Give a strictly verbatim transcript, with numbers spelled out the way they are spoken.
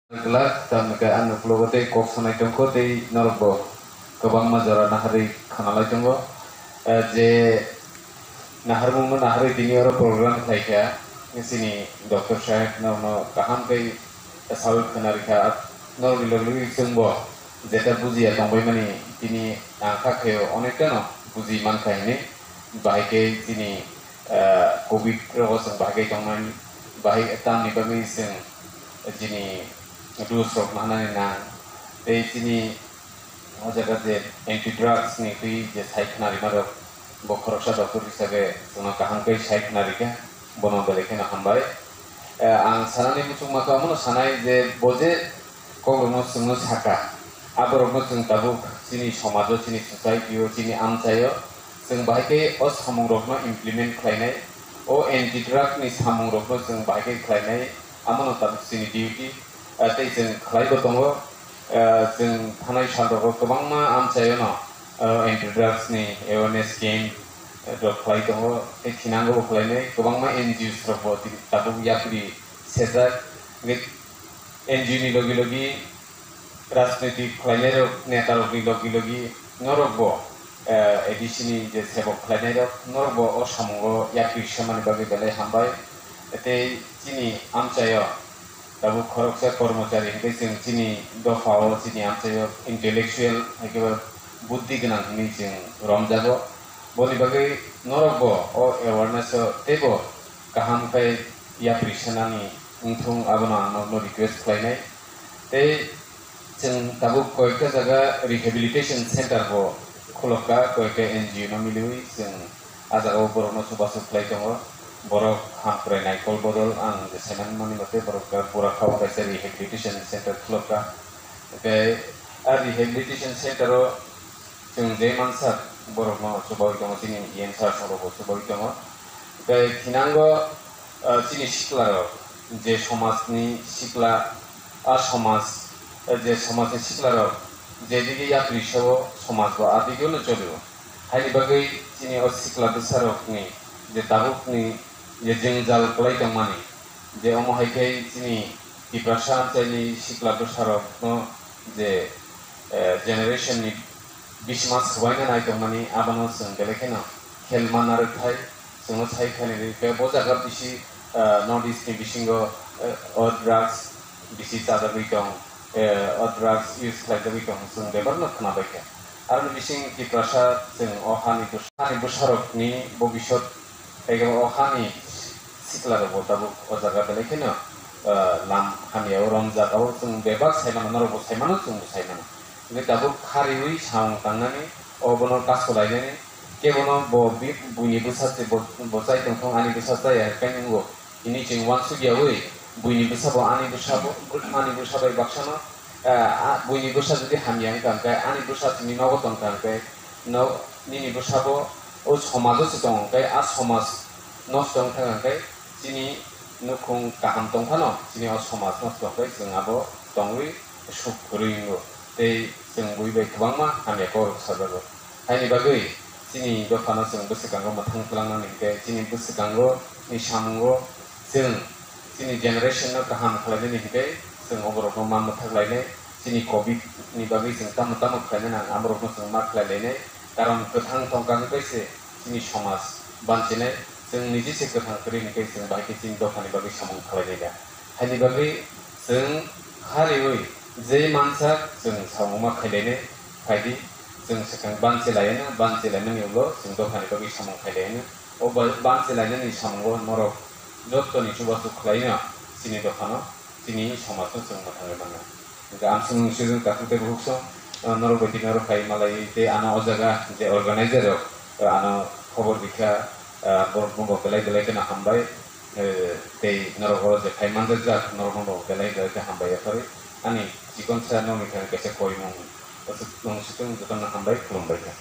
Glak, tamni khe ang uklogo tei kok sanai tongkho tei norokbo kwbangma jora naharwi khanalai tongo. Eh, je naharmungno naharwi tini oro program khlaikha, chini doctor saheb norokno kaham khe sawi khwnarikha, norokni logi logi chwngbo jeta bujiya tongbaimani tini ang kha khe onekta no buji mankha hinwi, bahai khe chini, eh, covid rogo chwng bahai khe tongnani, bahai tamni bagwi chwng chini dose rok mahnani nang tei chini o jaga je anti drugs ni twi je sai khwnarima rok bo khoroksa doctor hisabe chwngno kaham khe sai khwnarikha, bono belai kheno hambai. Eh, ang sanani muchungma khe omono sanai je bo je kokrokno chwngno saka, aborokno chwng tabuk chini somajo, chini society o, chini amchaio chwng bahai khe o samungrokno implement khlainai, o anti drug ni samungrokno chwng bahai khe khlainai, amono tabuk chini duty. Eh, tei chwng khlaibo tongo, eh, chwng thanai salrogo kwbangma amchaiono, eh, anti drugs ni awareness camp, eh, rok khlai tongo, tei thinango bo khlainai kwbangma N G Os rokbo tini tabuk yapri sejak. Hwnkhe N G O ni logi logi rajnitik khlainairok, netarokni logi logi norokbo, eh, A D C ni je sebok khlainairok norokbo o samungo yapri semani bagwi belai hambai. Tei chini amchaio tabuk khoroksa kormochari hwnkhe chwng chini dophao chini amchaio intellectual hai khe buddhi gwnang hwnwi chwng romjago. Boni bagwi norokbo o awareness o teibo kaham khe yapri sanani wngthung, abono ang norokno request khlainai. Tei chwng tabuk koyekta jaga rehabilitation center bo khulokka, koyekta N G O no miliwi chwng ah jagao borokno chubachu khlai tongo. Borok hamkrai naikol bodol ang je saimani mani mate borok bura kha o kaisa rehabilitation center khulokka. Tei ah rehabilitation center o chwng je mansak borokno chubawi tongo, chini E M sir rokbo chubawi tongo. Tei thinango, ah, chini siklarok je somajni sikla, ah, somaj, eh, je somajni siklarok jedigi yapri sao somaj bo adigino cholio. Haini bagwi chini o sikla bwsarokni je tabukni je jwngjal kwlai tongmani, je omo hai khe chini Tiprasa amchaini sikla bwsarokno je, eh, generation ni bisma swbaina nai tongmani, abono chwng belai kheno khelma narwk thai, chwngno sai khaini rwkhe bo jaga bisi, eh, North East ni bisingo, eh, o drugs bisi chajagwi tong, eh, o drugs use khlaijagwi tong, chwng bebakno khwnabaikha. Aroni bising Tiprasa chwng o hani bwsa-, hani bwsarokni bobisot, tei o hani siklarokbo tabuk o jaga belai kheno, eh, lam hamya o romjak, abo chwng bebak saimano, norokbo saimano, chwngbo saimano. Hwnkhe tabuk khariui samung tangnani, o bono kaso lainani, kebono bo bi-, buini bwsa se bo, bo chai tongthung, ani bwsa chaya, hwnkhe nwngo. Hini chwng uansuk yaui, buini bwsa bo ani bwsa bo, ani bwsa bai baksano, eh, a, buini bwsa jodi hamya wngkha hwnkhe, ani bwsa chini nogo tongkha hwnkhe, no, nini bwsa bo o somajo se tongo hwnkhe, a somaj nosto wngkha hwnkhe, chini nukhung kaham tongphano, chini o somaj nosto wngkhe, chwng abo tongwi suk kwrwi wngo, tei chwng bui bai kwbangma hamya kok rok sajago. Haini bagwi chini dophano chwng bwswkango mwthang twlangnani hwnkhe, chini bwswkango ni samungo chwng chini generation no kaham khlainani hwnkhe, chwng oborokno ma mwthak lainai, chini covid ni bagwi chwng tamo tamo khlainani ang aborokno chwng ma khlai lainai, karon kwthang tongkha hwnkhe se chini somaj banchinai, chwng niji se kwthang kwrwi hwnkhe chwng bahai khe chini dophani bagwi samung khlainai da. Haini bagwi chwng khariui je mansak chwng samung ma khlai lainai, phaidi chwng swkang banchi laiyano, banchi laimani ulo chwng dophani bagwi samung khlai laiyano. O ba-, banchi lainani samungo norok jottoni chubachu khlaino chini dophano, chini somajno chwng mwthangwi mano. Hwnkhe amsong nungsijwk takhuk tei bukhuk song, ah, norok bai tini oro phai malai tei ano o jaga je organizer rok, ah, ano khobor rikha, ah, borok no bo belai belai kheno hambai, eh, tei norok oro je phai manjak jak norok no bo belai belai khe hambai yapharwi. Ani chikon sa nokni thani kaisa koimung, aswk nung situng jotono hambai khulumbai kha.